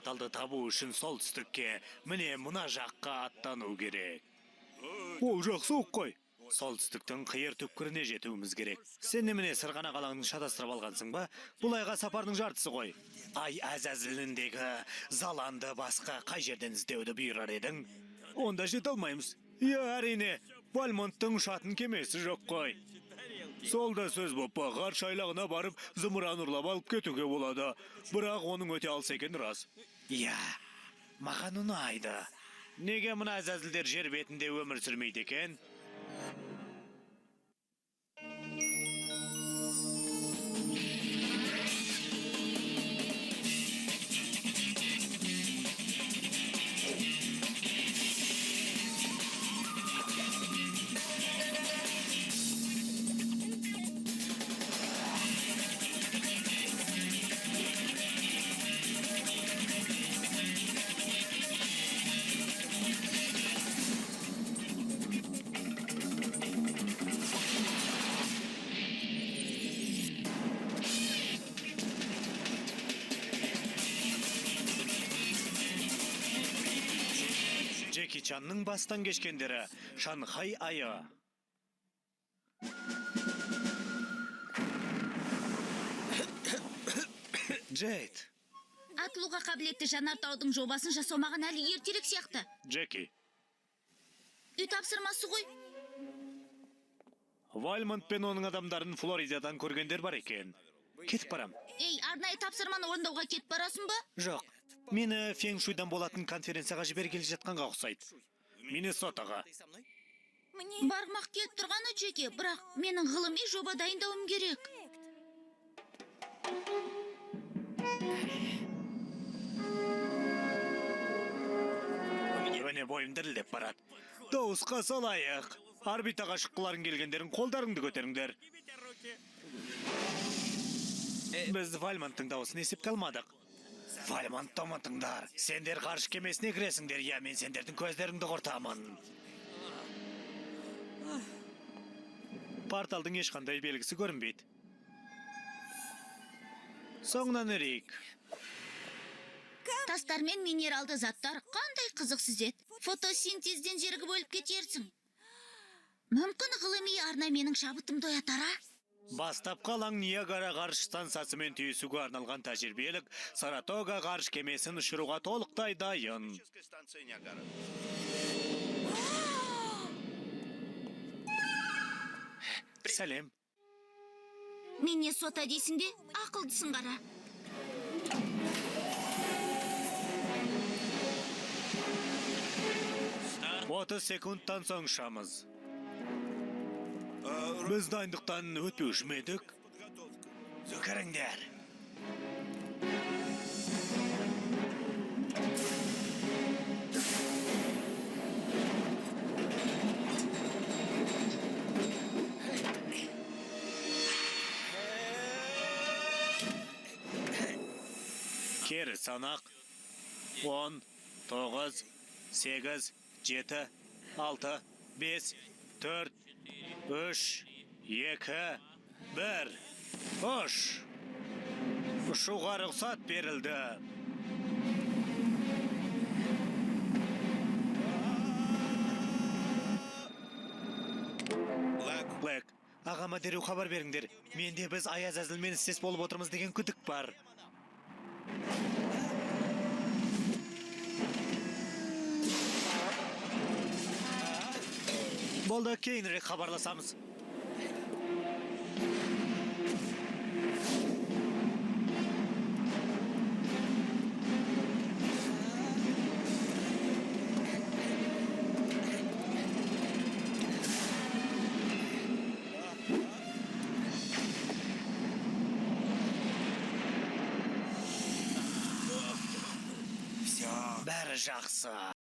Порталды табу үшін солтүстікке, міне мына жаққа аттану керек. Ол жақ суық қой. Солтүстіктің қиыр түкпіріне жетуіміз керек. Сен немене, сырғанақ алаңын шатастырып алғансың ба? Бұл айға сапардың жартысы ғой. Ай әзәзіліндегі заланды басқа қай жерден іздеуді бұйырар едің? Онда жете алмаймыз. Иә, әрине, Вальмонттың ұшатын кемесі жоқ қой. Сол да сөз боп па, ғарыш айлағына барып зымыран ұрлап алып кетуге болады. Бірақ оның өте алыс екені рас. Иә, маған ұнайды. Неге мына әзәзілдер жер бетінде өмір сүрмейді екен? Джеки Чанның бастан кешкендері. Шанхай айы. Джейд. Атылуға қабілетті жанартаудың жобасын жасау маған әлі ертерек сияқты. Джеки. Үй тапсырмасы ғой. Вальмонт пен оның адамдарын Флоридадан көргендер бар екен. Кетіп барам. Ей, арнайы тапсырманы орындауға кетіп барасың ба? Жоқ. Мені феншуйдан болатын конференцияға жібергелі жатқанға ұқсайды. Миннесотаға. Барғым келіп тұрғаны, Джеки, бірақ менің ғылыми жоба дайындауым керек. Өне бойым дірілдеп барады. Дауысқа салайық. Орбитаға шыққыларың келгендерің қолдарыңды көтеріңдер. Біз Вальмонттың дауысын есепке алмадық. Вальмонтты ұмытыңдар. Сендер ғарыш кемесіне кіресіңдер, я мен сендердің көздеріңді құртамын. Порталдың ешқандай белгісі көрінбейді. Соңынан ерейік. Тастар мен минералды заттар қандай қызық сүзет. Фотосинтезден зерігіп өліп кетерсің. Мүмкін, ғылыми арна менің шабытымды оятар, а? Бастапқы алаң Ниагара ғарыш станциясымен түйісуге арналған тәжірибелік Саратога ғарыш кемесін ұшыруға толықтай дайын. Станция Ниагара. Сәлем. Миннесота дейсің бе? Ақылдысын қара. 30 секундтан соң ұшамыз. Біз дайындықтан өтпеуші ме едік? Кіріңдер. Кері санақ. 10, 9, 8, 7, 6, 5, 4, 3, 2, 1. Ұш! Ұшуға рұқсат берілді. Блэк, ағама дереу хабар беріңдер. Менде біз Аяз Әзілмен істес болып отырмыз деген күдік бар. Болды, кейінірек хабарласамыз. Бәрі жақсы.